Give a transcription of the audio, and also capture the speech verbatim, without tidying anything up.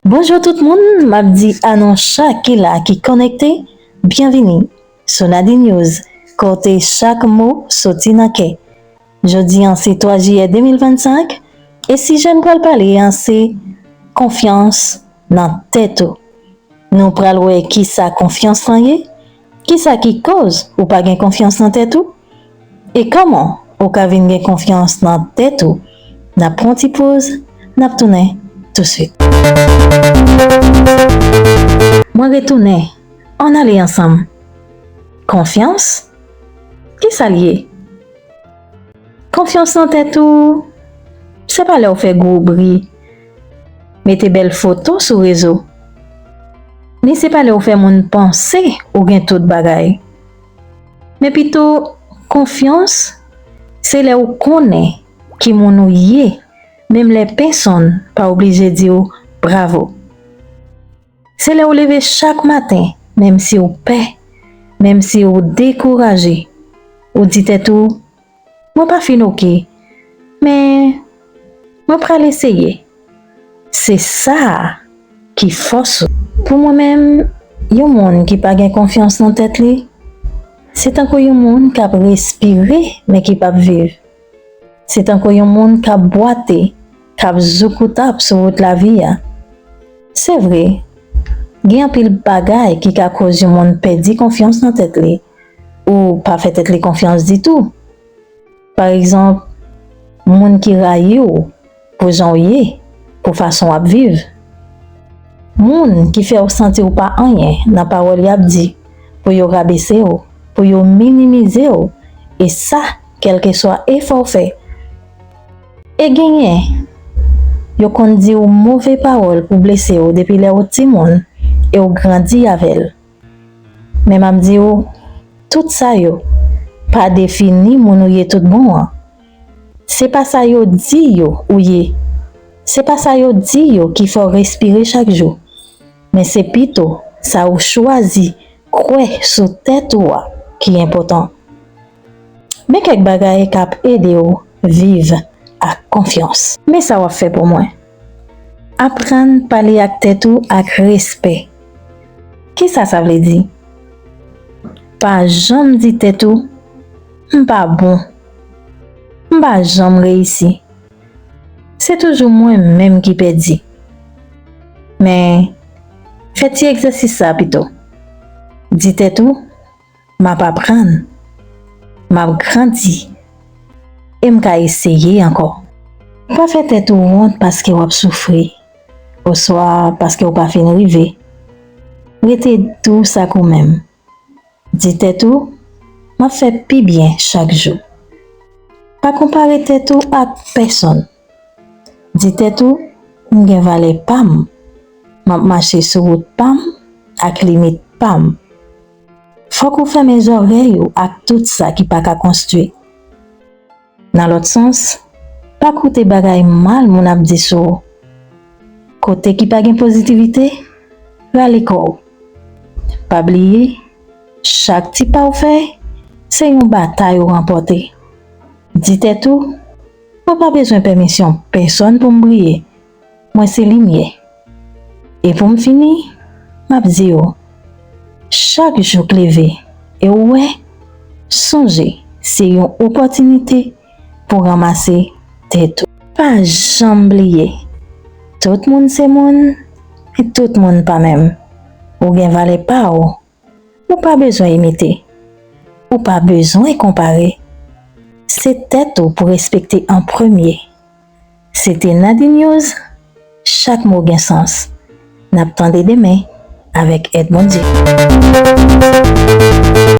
Bonjou tout moun, m ap di a nou chak ki la, ki konekte, byenvini sou Nadi News, kote chak mo soti nan kè. Jodi an se twa jiyè de mil vennsenk, e sijè n pral pale an se konfyans nan tèt ou. Nou pral wè kisa konfyans lan ye, kisa ki koz ou pa gen konfyans nan tèt ou, e kòman ou ka vin gen konfyans nan tèt ou. N ap pran ti poz, n ap tounen touswit. Mwen retounen, ann ale ansanm. Konfyans? Kisa l ye? Konfyans nan tèt ou, se pa lè w fè gwo bri, mete bèl foto sou rezo. Ni se pa lè w fè moun panse ou gen tout bagay. Men pito, konfyans, se lè w konnen ki moun ou ye, menm lè pèsonn pa oblije di w bravo. Se lè w leve chak maten, menm si w pè, menm si w dekouraje, ou di tèt ou, "Mwen pa fin oke, men mwen pral eseye." Se sa a ki fòs ou. Pou mwen menm, yon moun ki pa gen konfyans nan tèt li, se tankou yon moun k ap respire, men ki p ap viv. Se tankou yon moun k ap bwate, k ap zoukoutap sou wout lavi a. Se vre, gen anpil bagay ki ka koz yon moun pèdi konfyans nan tèt li, ou pa fè tèt li konfyans ditou. Pa egzanp, moun ki rayi w pou jan w ye, pou fason w ap viv. Moun ki fè w santi w pa anyen nan pawòl y ap di, pou yo rabese w, pou yo minimize w, e sa, kèlkeswa efò w fè. E genyen, yo konn di w move pawòl pou blese w depi lè w timoun e w grandi avè l. Men m ap di w, tout sa yo pa defini moun ou ye tout bon an. Se pa sa yo di yo ou ye. Se pa sa yo di yo ki fè w respire chak jou. Men se pito sa ou chwazi kwè sou tèt ou a ki enpòtan. Men kèk bagay k ap ede w viv ak konfyans. Men sa w ap fè pou mwen. Aprann pale ak tèt ou ak respè. Kisa sa vle di? Pa janm di tèt ou, "M pa bon. M pa janm reyisi. Se toujou mwen menm ki pèdi." Men, fè ti egzèsis sa a pito. Di tèt ou, "M ap aprann. M ap grandi. E m ka eseye ankò." Pa fè tèt ou wont paske w ap soufri, oswa paske w pa fin rive. Rete dous ak ou menm. Di tèt ou, "M ap fè pi byen chak jou." Pa konpare tèt ou ak pèsonn. Di tèt ou, "M gen valè pa m. M ap mache sou wout pa m ak limit pa m." Fòk ou fèmen zòrèy ou ak tout sa ki pa ka konstwi. Nan lòt sans, pa koute bagay mal moun ap di sou ou. Kote ki pa gen pozitivite, rale kò w. Pa bliye, chak ti pa w fè, se yon batay ou ranpòte. Di tèt ou, "Mwen pa bezwen pèmisyon pèsonn pou m briye. Mwen se limyè." E pou m fini, m ap di w, chak jou k leve e w wè, sonje, se yon opòtinite pou ranmase tèt ou. Pa janm bliye, tout moun se moun, men tout moun pa menm. Ou gen valè pa w. Ou pa bezwen imite. Ou pa bezwen konpare. Se tèt ou pou respekte an premye. Se te Nadi News, chak mo gen sans. N ap tande demen avèk èd Bondye.